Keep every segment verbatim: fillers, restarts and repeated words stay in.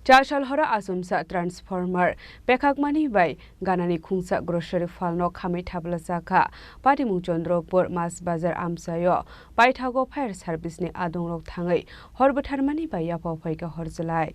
Chasal horo achomsa transformer pekhakmani bai ganani khungsa grocery phalno khamwi thapla chakha. Patimung Chandrapur Mas Bazar amchaio paithago fire service ni adongrok thangwi hor bwtharmani bai yapha phaikha hor chwlai.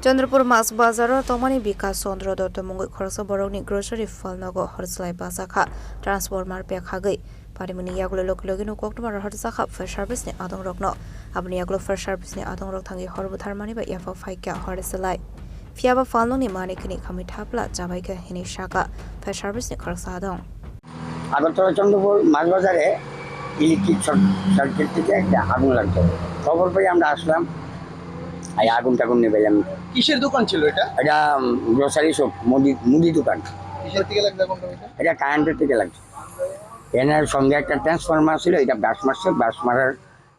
Chandrapur Mas Bazar o tongmani Bikas Chandra Dotto mungwi khoroksa borokni grocery phalnogo hor chwlai bachakha, transformer pekhagwi. Parimuni yagulo logi logi no koktwma rohor chakha fire service ni adongrokno. Aboni yagulo fire service ni adongrok thangwi hor bwtharmani bai yapha phaikha hor chwlai. Phiyaba phalnokni mani khini khamwi thapla chabaikha hinwi sakha fire service ni khoroksa adong. Agartala চন্দ্রপুর মাছ বাজারে electric short circuit থেকে একটা আগুন লাগতো। খবর পেয়ে আমরা আসলাম, এই আগুন টাগুন নিবাইলাম। কিসের দোকান ছিল এটা? এটা গ্রোসারি শপ, মুদি মুদি দোকান। কিসের থেকে লাগছে আগুনটা এটা? এটা কারেন্টের থেকে লাগছে। এনার সঙ্গে একটা ট্রান্সফরমার ছিল, এটা ব্রাশ মারছে, ব্রাশ মারার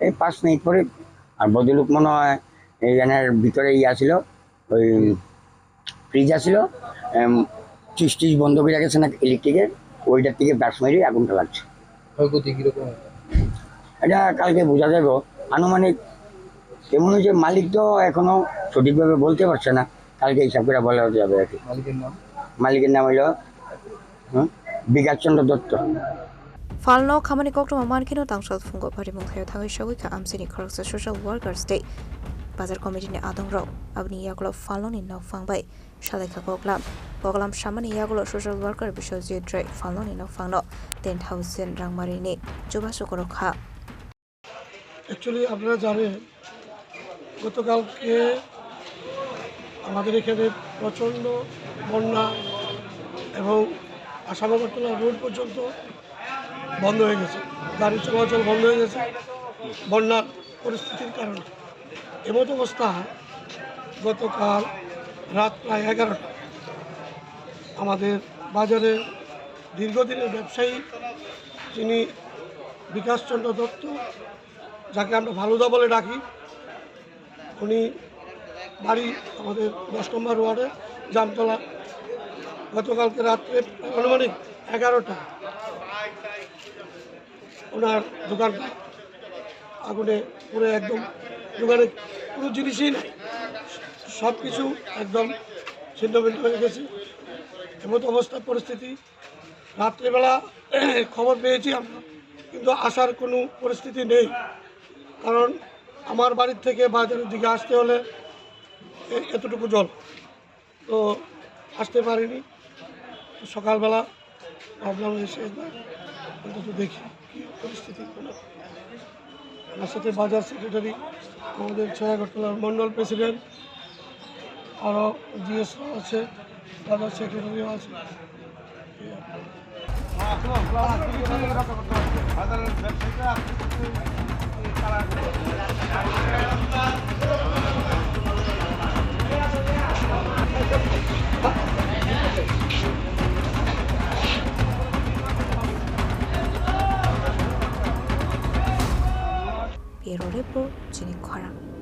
এই পাঁচ মিনিট পরে আর ভদ্রলোক মনে হয় এই এনার ভিতরে ইয়া ছিল, ওই ফ্রিজ আছিল, সুইচ টিচ বন্ধ করে রাখেছে না ইলেকট্রিকের, ওইটার থেকে ব্রাশ মেরে আগুনটা লাগছে। ক্ষয়ক্ষতি কিরকম হয়েছে? এটা কালকে বোঝা যাবে আনুমানিক। কেমন হয়েছে মালিক তো এখনো সঠিকভাবে বলতে পারছে না, কালকে হিসাব করে বলা যাবে আর কি। মালিকের নাম? মালিকের নাম হলো, হুম, বিকাশ চন্দ্র Dutta. Phalno khamani koktwma mankheno tangsal phungo parimung thaio thangwi sogwi kha amchaini khoroksa social workers tei bazar committee ni adongrok. Aboni yagulo phalnoni nokphang bai salaikha koklam. Koklam samani yagulo social worker Biswajit Rai phalnoni nokphangno ten thousand rangmarini chubachu kwrwkha. Actually, আপনারা জানেন, গতকালকে আমাদের এখানে প্রচণ্ড বন্যা এবং আসাম আগরতলা রোড পর্যন্ত বন্ধ হয়ে গেছে, গাড়ি চলাচল বন্ধ হয়ে গেছে বন্যার পরিস্থিতির কারণে। এমত অবস্থা, গতকাল রাত প্রায় এগারোটা আমাদের বাজারে দীর্ঘদিনের ব্যবসায়ী, যিনি বিকাশচন্দ্র দত্ত, যাকে আমরা ফালুদা বলে ডাকি, উনি বাড়ি আমাদের দশ নম্বর ওয়ার্ডে জামতলা। গতকালকে রাত্রে আনুমানিক এগারোটা ওনার দোকানটা আগুনে পুরো একদম, দোকানে কোনো জিনিসই নাই, সব কিছু একদম ছিন্নভিন্ন হয়ে গেছে। এমন অবস্থা পরিস্থিতি, রাত্রিবেলা খবর পেয়েছি আমরা, কিন্তু আসার কোনো পরিস্থিতি নেই, কারণ আমার বাড়ির থেকে বাজারের দিকে আসতে হলে এ-, এতটুকু জল, তো আসতে পারিনি। তো সকালবেলা ভাবলাম এসে একবার অন্তত দেখি কী পরিস্থিতি। আমার সাথে বাজার সেক্রেটারি, আমাদের ছয় আগরতলার মণ্ডল প্রেসিডেন্ট, আরও জিএসও আছে, বাজার সেক্রেটারিও আছে। Bureau Report, Chini Khorang.